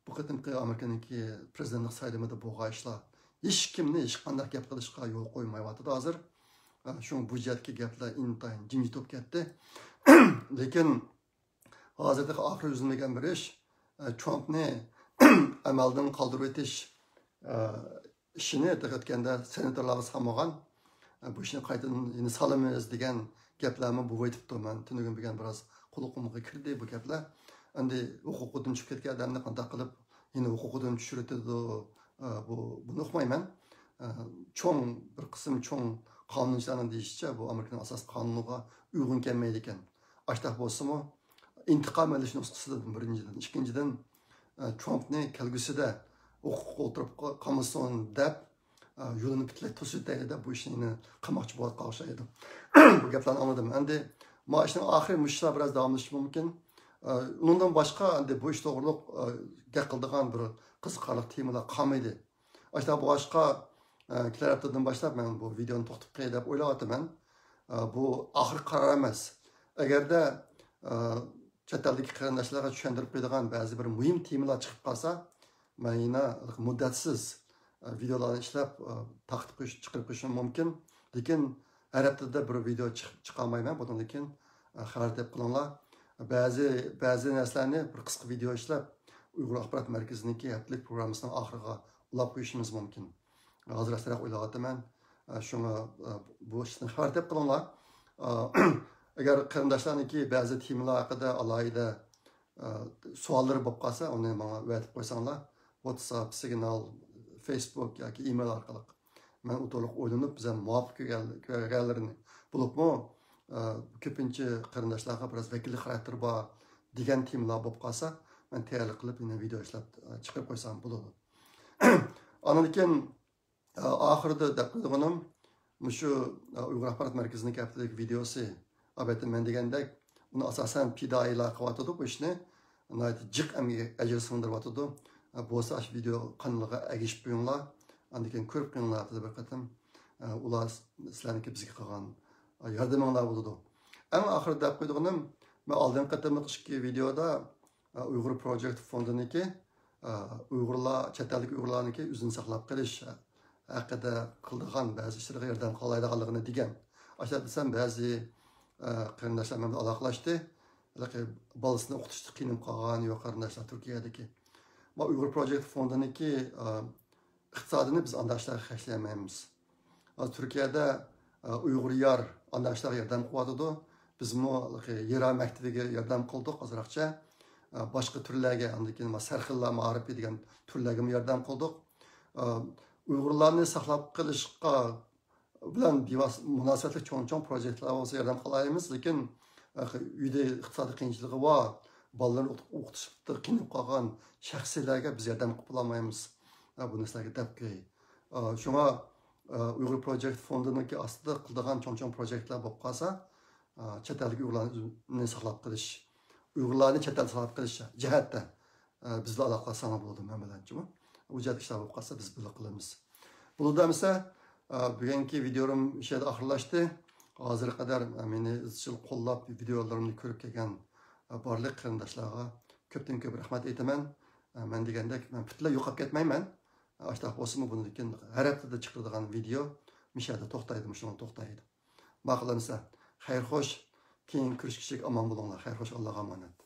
بۇ قېتىمقى ئامېرىكىنىڭكى پرېزىدېنتلىق سايلىمىدا بولغان ئىشلار ھېچكىمنى ھېچقانداق گەپ قىلىشقا يول قويمايۋاتىدۇ ھازىر. شۇڭا بۇ جەھەتتىكى گەپلەر ئىنتايىن جىمجىت بولۇپ كەتتى. لېكىن ھازىر تېخى ئاخىرى ئۈزۈلمىگەن بىر ئىش، ترامپنى ئەمەلدىن قالدۇرۇۋېتىش ئىشىنى تېخى ئۆتكەندە سېناتورلارغا سالمىغان، بۇ ئىشنى قايتىدىن يەنە سالىمىز دېگەن گەپلەرمۇ بولۇۋېتىپتۇ. مەن تۈنۈگۈن بىر بىراز قۇلىقىمغا كىردى بۇ گەپلەر. ئەمدى ھوقۇقىدىن چۈشۈپ كەتكەن ئادەمنى قانداق قىلىپ يەنە ھوقۇقىدىن چۈشۈرۈۋېتىدۇ، بۇ، بۇنى ئۇقمايمەن. چوڭ، بىر قىسىم چوڭ قانۇنچىلارنىڭ دېيىشىچە، بۇ ئامېرىكىنىڭ ئاساسىي قانۇنىغا ئۇيغۇن كەلمەيدىكەن. ئاشتاق بولسىمۇ، ئىنتىقام ئېلىش نۇسخىسىدىن بىرىنچىدىن. ئىككىنچىدىن، ئە، ترامپنى كەلگۈسىدە ھوقۇققا ئولتۇرۇپ قا-، قالمىسۇن دەپ، ئە، يولىنى پۈتۈنلەي توسۇۋېتەيلى دەپ بۇ ئىشنى يەنە قىلماقچى بولۇۋاتقان ئوخشايدۇ. بۇ گەپلەرنى ئاڭلىدىم. ئەمدى مانا ئىشنىڭ ئاخىرى مۇشۇ ئىشلار بىراز داۋاملىشىشى مۇمكىن. ئە، ئۇنىڭدىن باشقا ئەمدى بۇ ئىش توغرۇلۇق، ئە، گەپ قىلىدىغان بىر قىزىقارلىق تېمىلار قالمىدى. ئاشۇنداق بولغاچقا، ئە، كېلەر ھەپتىدىن باشلاپ مەن بۇ ۋىدېئونى توختىتىپ قوياي دەپ ئويلاۋاتىمەن. ئە، بۇ ئاخىرقى قارار ئەمەس. ئەگەردە، ئە، چەت ئەلدىكى قېرىنداشلارغا چۈشەندۈرۈپ قويىدىغان بەزى بىر مۇھىم تېمىلار چىقىپ قالسا، مەن يەنە مۇددەتسىز، ئە، ۋىدېئولارنى ئىشلەپ، ئە، تارقىتىپ قويۇش، چىقىرىپ قويۇشۇم مۇمكىن. لېكىن ھەر ھەپتىدە بىر ۋىدېئو چىق-، چىقارمايمەن. بۇنىڭدىن كېيىن، ئە، خەۋەر تېپىپ قېلىڭلار. بەزى، بەزى نەرسىلەرنى بىر قىسقا ۋىدېئو ئىشلەپ، ئۇيغۇر ئاخبارات مەركىزىنىڭكى ھەپتىلىك پروگراممىسىنىڭ ئاخىرىغا ئۇلاپ قويۇشىمىز مۇمكىن. ھازىر ئەسلىرەك ئويلاۋاتىمەن. ئە، شۇڭا، ئە، بۇ ئىشتىن خەۋەر تېپىپ قېلىڭلار. ئە، ئەگەر قېرىنداشلارنىڭكى بەزى تېمىلار ھەققىدە ئالاھىدە، ئە، سوئاللىرى بولۇپ قالسا، ئۇنى ماڭا ئەۋەتىپ قويساڭلار، ۋاتساپ، سىگنال، فېيسبۇك ياكى ئىمېيل ئارقىلىق. مەن ئۇ توغرىلىق ئويلىنىپ، بىزەم مۇۋاپىق كۆرگەن-، كۆرگەنلىرىنى. بولۇپمۇ، ئە، كۆپىنچە قېرىنداشلارغا بىراز ۋەكىللىك خاراكتېرى بار دېگەن تېمىلار بولۇپ قالسا، مەن تەييارلىق قىلىپ يەنە ۋىدېئو ئىشلەپ، ئە، چىقىرىپ قويسام بولىدۇ. ئاندىن كېيىن، ئە، ئاخىرىدا دەپ قويىدىغىنىم، مۇشۇ، ئە، ئۇيغۇر ئاخبارات مەركىزىنىڭ ھەپتىلىك ۋىدېئوسى، ئەلۋەتتە مەن دېگەندەك، ئۇنى ئاساسەن پىدائىيلار قىلىۋاتىدۇ بۇ ئىشنى. ناھايىتى جىق ئەمگەك ئەجىر سىڭدۈرۈۋاتىدۇ. ئە، بولسا ئاشۇ ۋىدېئو قانىلىغا ئەگىشىپ قويۇڭلار. ئاندىن كېيىن كۆرۈپ قويۇڭلار ھەپتىدە بىر قېتىم. ئە، ئۇلار سىلەرنىڭكى بىزگە قىلغان، ئە، ياردىمىڭلار بولىدۇ. ئەڭ ئاخىرىدا دەپ قويىدىغىنىم، مەن ئالدىنقى قېتىملىق ئىككى ۋىدېئودا، ئە، ئۇيغۇر پروجېكت فوندىنىڭكى، ئە، ئۇيغۇرلار، چەت ئەلدىكى ئۇيغۇرلارنىڭكى ئۆزىنى ساقلاپ قېلىش ھەققىدە قىلىدىغان بەزى ئىشلىرىغا ياردەم قىلالايدىغانلىقىنى دېگەن. ئاشۇنداق دېسەم، بەزى، ئە، قېرىنداشلار مەن بىلەن ئالاقىلاشتى. ھېلىقى بالىسىنى ئوقۇتۇشتا قىينىلىپ قالغان يوق قېرىنداشلار تۈركىيەدىكى. ما ئۇيغۇر پروجېكت فوندىنىڭكى، ئە، ئىقتىسادىنى بىز ئانداق ئىشلارغا خەجلىيەلمەيمىز. ھازىر تۈركىيەدە، ئە، ئۇيغۇر يار ئانداق ئىشلارغا ياردەم قىلىۋاتىدۇ. بىزمۇ ھېلىقى ھىرا مەكتىۋىگە ياردەم قىلدۇق ئازراقچە. ئە، باشقا تۈرلەرگە، ئاندىن كېيىن ما سەرخىللار مائارىپى دېگەن تۈرلەرگىمۇ ياردەم قىلدۇق. ئە، ئۇيغۇرلارنى ساقلاپ قېلىشقا بىلەن بىۋاسىتە مۇناسىۋەتلىك چوڭ-چوڭ پروژېكتلار بولسا ياردەم قىلالايمىز، لېكىن، ئە، ئۆيدە ئىقتىسادىي قىيىنچىلىقى بار، بالىلىرىنى ئوقۇتۇشتا قىينىلىپ قالغان شەخسلەرگە بىز ياردەم قىلىپ بولالمايمىز. ئە، بۇنى سىلەرگە دەپ قوياي. ئە، شۇڭا، ئە، ئۇيغۇر پروجېكت فوندىنىڭكى ئاستىدا قىلىدىغان چوڭ-چوڭ پروجېكتلار بولۇپ قالسا، ئە، چەت ئەلدىكى ئۇيغۇرلارنى ساقلاپ قېلىش، ئۇيغۇرلارنى چەت ئەلدە ساقلاپ قېلىش جەھەتتە، ئە، بىزلا ئالاقىلاشساڭلار بولىدۇ مەن بىلەنچۇ. ئۇ جەھەتتە ئىشلار بولۇپ قالسا، بىز بىللە قىلىمىز. بولىدۇ ئەمىسە، ئە، بۈگۈنكى ۋىدېيوم شۇ يەردە ئاخىرلاشتى. ھازىرغا قەدەر، ئە، مېنى ئىزچىل قوللاپ، ۋىدېيولىرىمنى كۆرۈپ كەلگەن، ئە، بارلىق قېرىنداشلارغا كۆپتىن كۆپ رەھمەت ئېيتىمەن. ئە، مەن دېگەندەك، مەن پۈتۈنلەي يوقاپ كەتمەيمەن. ئاشتاق بولسىمۇ، بۇندىن كېيىن ھەر ھەپتىدە چىقىرىدىغان ۋىدېيو مۇشۇ يەردە توختايدۇ، مۇشۇنىڭ توختايدۇ. ماقۇل ئەمىسە، خەير خوش، كېيىن كۆرۈشكىچە ئامان بولۇڭلار، خەير خوش، ئاللاغا ئامانەت.